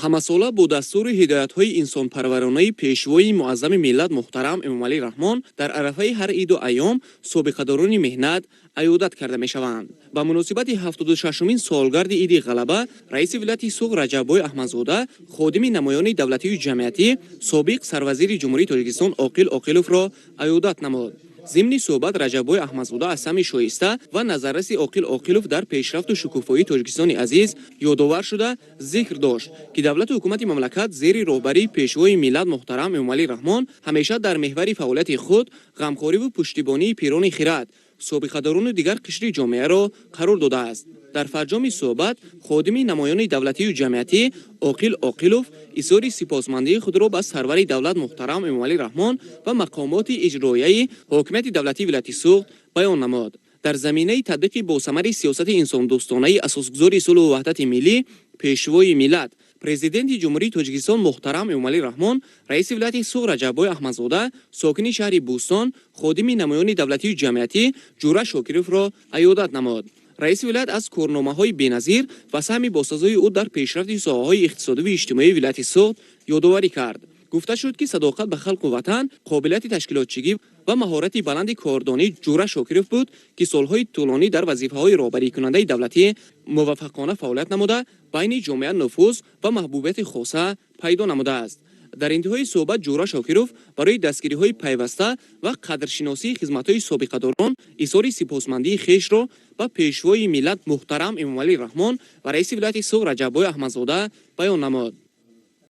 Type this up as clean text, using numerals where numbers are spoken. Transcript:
Ҳамасола бо дастуру ҳидоятҳои инсонпарваронаи Пешвои муаззами миллат муҳтарам Эмомалӣ Раҳмон дар арафаи ҳар иду айём собиқадорони меҳнат аёдат карда мешаванд. Ба муносибати 76-умин солгарди Иди Ғалаба раиси вилояти Суғд Раҷаббой Аҳмадзода ходими намоёни давлатию ҷамъиятӣ, собиқ сарвазири Ҷумҳурии Тоҷикистон Оқил Оқиловро аёдат намуд. Зимни суҳбат Раҷаббой Аҳмадзода аз саҳми шоиста ва назарраси Оқил Оқилов дар пешрафту шукуфоии Тоҷикистони азиз ёдовар шуда, зикр дошт, ки давлату ҳукумати мамлакат зери роҳбарии Пешвои миллат муҳтарам Эмомалӣ Раҳмон ҳамеша дар меҳвари фаъолияти худ ғамхориву пуштибонии пирони хирад, собиқадорону дигар қишри ҷомеаро қарор додааст. Дар фарҷоми суҳбат ходими намоёни давлатию ҷамъиятӣ Оқил Оқилов изҳори сипосмандии худро ба сарвари давлат муҳтарам Эмомалӣ Раҳмон ва мақомоти иҷроияи ҳокимияти давлатии вилояти Суғд баён намуд. Дар заминаи татбиқи босамари сиёсати инсондӯстонаи асосгузори сулҳу ваҳдати миллӣ, Пешвои миллат, Президенти Ҷумҳурии Тоҷикистон муҳтарам Эмомалӣ Раҳмон раиси вилояти Суғд Раҷаббой Аҳмадзода сокини шаҳри Бӯстон, ходими намоёни давлатию ҷамъиятӣ Ҷура Шокировро аёдат намуд. Раиси вилоят аз корномаҳои беназир ва саҳми босазои ӯ дар пешрафти соҳаҳои иқтисодиву иҷтимоии вилояти Суғд ёдоварӣ кард. Гуфта шуд, ки садоқат ба халқу ватан, қобилияти ташкилотчигӣ ва маҳорати баланди кордонии Ҷура Шокиров буд, ки солҳои тӯлонӣ дар вазифаҳои роҳбарикунандаи давлатӣ муваффақона фаъолият намуда, байни ҷомеа нуфуз ва маҳбубияти хоса пайдо намудааст. Дар интиҳои суҳбат Ҷура Шокиров барои дастгириҳои пайваста ва қадршиносии хизматҳои собиқадорон изҳори сипосмандии хешро ба Пешвои миллат муҳтарам Эмомалӣ Раҳмон ва раиси вилояти Суғд Раҷаббой Аҳмадзода баён намуд.